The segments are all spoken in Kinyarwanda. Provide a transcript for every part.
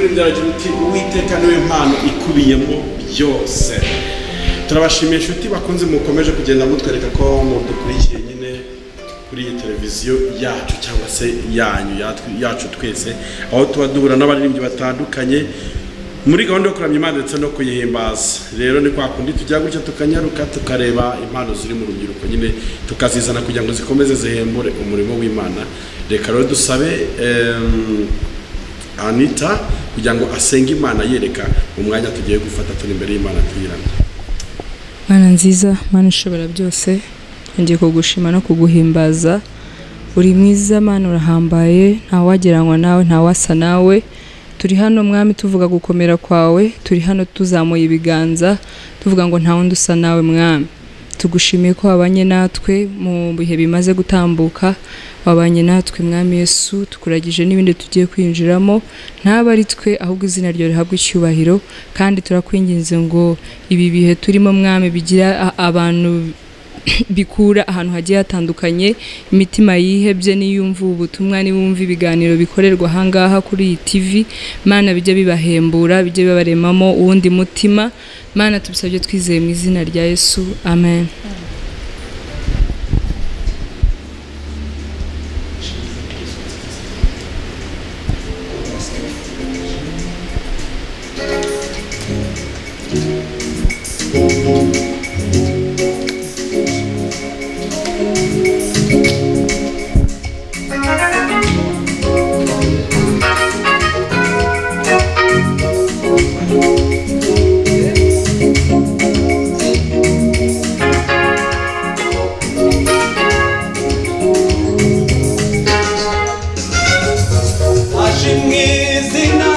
Umuririmbyi aragira uti: "Uwiteka niwe mpano ikubiyemo byose." Turabashimiye inshuti bakunze mukomeje kugenda mutwereka ko mudukurikiye nyine kuri iyi televiziyo yacu cyangwa se yanyu, yacu twese, aho tuba duhura n'abaririmbyi batandukanye muri gahunda yo kuramya Imana ndetse no kuyihimbaza. Rero ni kwa kundi tujya gutya tukanyaruka, tukareba impano ziri mu rubyiruko nyine, tukazizana kugira ngo zikomeze zihembure umurimo w'Imana. Reka rero dusabe Anita kugira ngo asenge Imana yereka umwanya tugiye gufata turi imbere y'Imana tuyiramya. Mana nziza, Mana ishobora byose, ngiye kugushima no kuguhimbaza. Uri mwiza Mana, urahambaye, ntawagereranywa nawe, ntawasa nawe. Turi hano Mwami tuvuga gukomera kwawe, turi hano tuzamuye ibiganza tuvuga ngo nta wundi usa nawe Mwami. Tugushimiye ko wabanye natwe mu bihe bimaze gutambuka, wabanye natwe Mwami Yesu, tukuragije n'ibindi tugiye kwinjiramo, ntaba ari twe ahubwo izina ryawe rihabwe icyubahiro. Kandi turakwinginze ngo ibi bihe turimo Mwami bigira abantu bikura ahantu hagiye hatandukanye, imitima yihebye niyumva ubutumwa, niyumva ibiganiro bikorerwa ahangaha kuri iyi TV, Mana bijye bibahembura, bijye bibaremamo uwundi mutima. Mana tubisabye twizeye mu izina rya Yesu, amen. Ashimwe izina.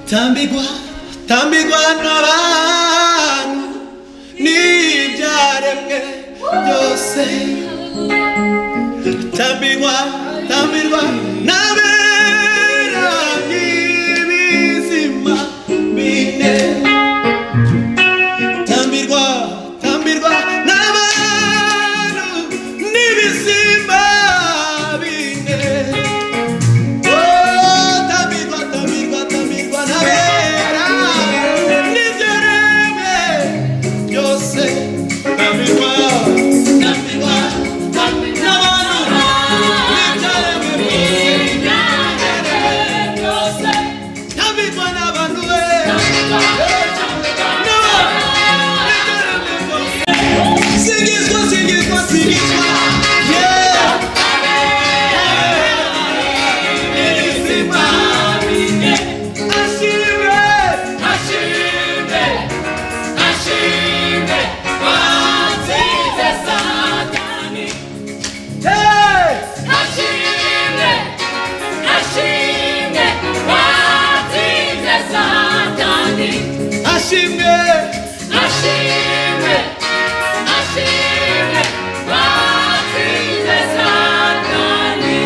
Tambigwa, tambigwa n'abantu n'ibyaremwe byose. Tambigwa, tambirwa n'abera n'ibizima bine. Tambirwa, tambirwa n'abantu n'ibizima bine. Oh, tambirwa, tambirwa, tambirwa n'abera n'ibyaremwe byose. Tambirwa, tambirwa n'abantu n'ibyaremwe byose. Tambirwa n'abantu Singizwa, singizwa, singizwa. Yeah. N'ibizima bine. Ashimwe, ashimwe, ashimwe, watsinze Satani. Hey! Ashimwe, ashimwe, watsinze Satani. Ashimwe, Ashimwe, ashimwe, watsinze Satani.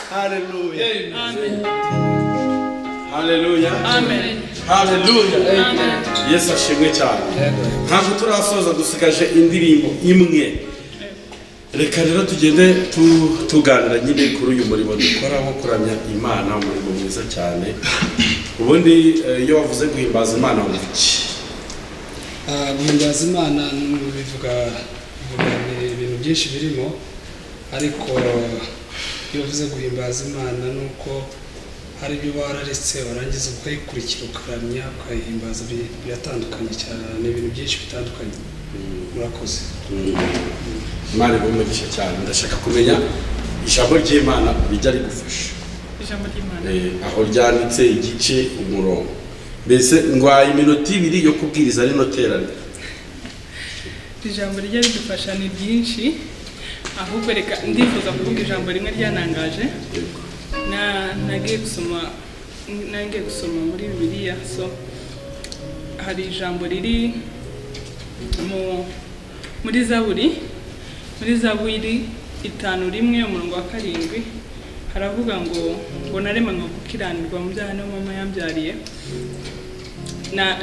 Hallelujah. Haleluya. Amen. Haleluya. Yesu ashimwe cyane. Ntabwo turasoza, dusigaje indirimbo imwe. Reka rero tugende tuganira nyine kuri uyu murimo dukora wo kuramya Imana, umurimo mwiza cyane. Ubundi iyo wavuze guhimbaza Imana wumva iki? Guhimbaza Imana bivuga ni ibintu byinshi birimo, ariko iyo uvuze guhimbaza Imana ni uko hari ibyo wararetse warangiza ukayikurikira ukaramya ukayihimbaza, biratandukanye cyane, ni ibintu byinshi bitandukanye. Murakoze. Imana iguhe umugisha cyane. Ndashaka kumenya ijambo ry'Imana rijya rigufasha. Ijambo ry'Imana. Aho ryanditse igice umurongo. Mbese ngwaye iminota ibiri yo kubwiriza rino teraniro. Ijambo rijya ridufasha ni ryinshi, ahubwo reka ndifuza kuvuga ijambo rimwe ryanangaje. Nagiye gusoma muri Bibiliya, so hari ijambo riri muri Zaburi, muri Zaburi 5:1 umurongo wa 7, haravuga ngo naremanywe gukiranirwa mu byaha niyo mama yambyariye.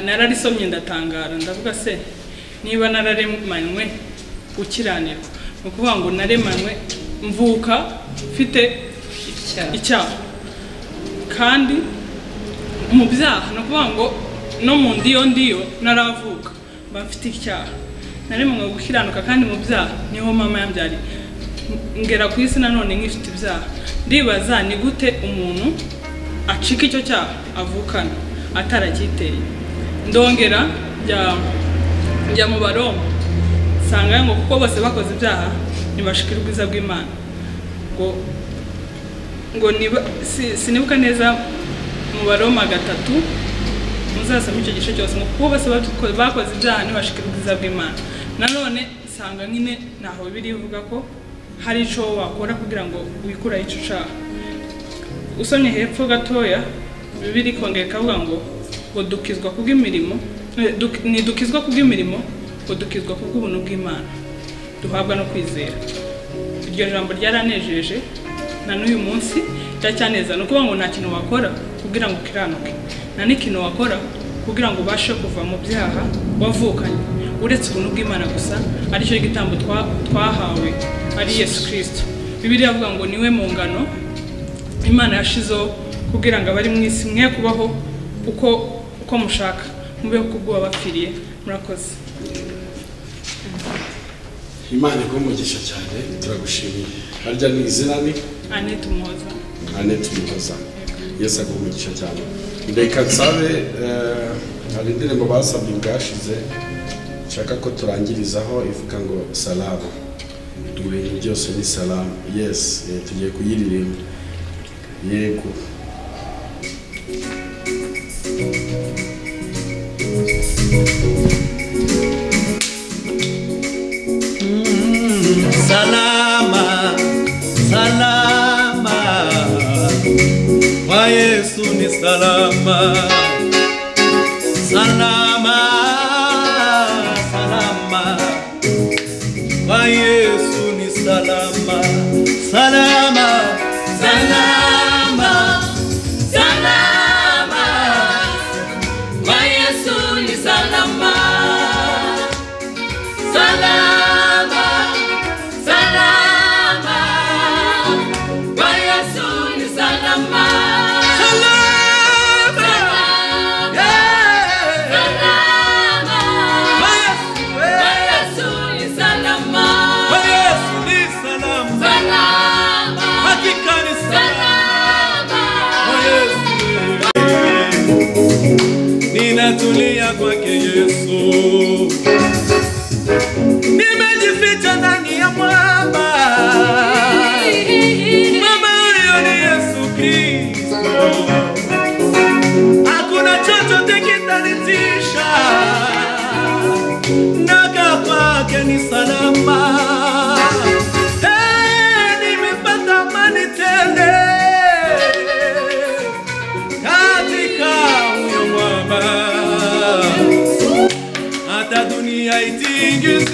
Nararisomye ndatangara, ndavuga se niba nararemanywe gukiranirwa, ni ukuvuga ngo naremanywe mvuka mfite icyaha kandi mu byaha, ni ukuvuga ngo no mu ndiyo naravuka mba mfite icyaha, naremanywe gukiranuka kandi mu byaha niho mama yambyariye, ngera ku isi nanone nkifite ibyaha. Ndibaza ni gute umuntu acika icyo cyaha avukana ataracyiteye. Ndongera njya mu Baroma, nsanga ngo kuko bose bakoze ibyaha ntibashikira ubwiza bw'Imana, ngo sinibuka neza mu Baroma 3 muzasome icyo gice cyose, ngo kuko bose bakoze ibyaha ntibashikira ubwiza bw'Imana. Nanone nsanga nyine ntaho Bibiliya ivuga ko hari ico wakora kugira ngo wikure ico cyaha. Usomye hepfo gatoya Bibiliya ikongera ikavuga ngo dukizwa kubw'imirimo, ntidukizwa kubw'imirimo, ngo dukizwa kubw'ubuntu bw'Imana duhabwa no kwizera. Iryo jambo ryaranejeje na n'uyu munsi ryacyaneza. Ni ukuvuga ngo nta kintu wakora kugira ngo ukiranuke, nta n'ikintu wakora kugira ngo ubashe kuva mu byaha wavukanye, uretse ubuntu bw'Imana gusa, aricyo gitambo twahawe ari Yesu Kristo. Bibiliya ivuga ngo niwe mu ngano Imana yashizeho kugira ngo abari mu isi mwe kubaho uko mushaka, mubeho kubwo wabapfiriye. Murakoze. Imana iguhe umugisha cyane, turagushimiye. Harya ni izina ni Annette Umuhoza. Annette Umuhoza. Yesu aguhe umugisha cyane. Reka nsabe, hari indirimbo basabye bwashize nshaka ko turangirizaho, ivuga ngo salamu. Ibintu byose ni salamu. Yes, tugiye kuyiririmba. Yego. Salama, salama, kwa Yesu. Yesu ni salama, salama, salama. Kwa Yesu ni salama, salama, salama, Salama, kwa Yesu ni salama. Salama, salama, kwa Yesu ni salama. Salama, yeah. Salama, Kwa Yesu, kwa eh. Yesu ni salama. Kwa Yesu ni salama, Salama, hakika ni salama. salama. Kwa Yesu, ninatulia kwake Yesu, nimejificha ndani ya mwamba. Mwamba huyo ni Yesu Kristo, hakuna chochote kitanitisha, nakaa kwake ni salama. Hey, nimepata amani tele katika huyo mwamba, hata dunia itingizike.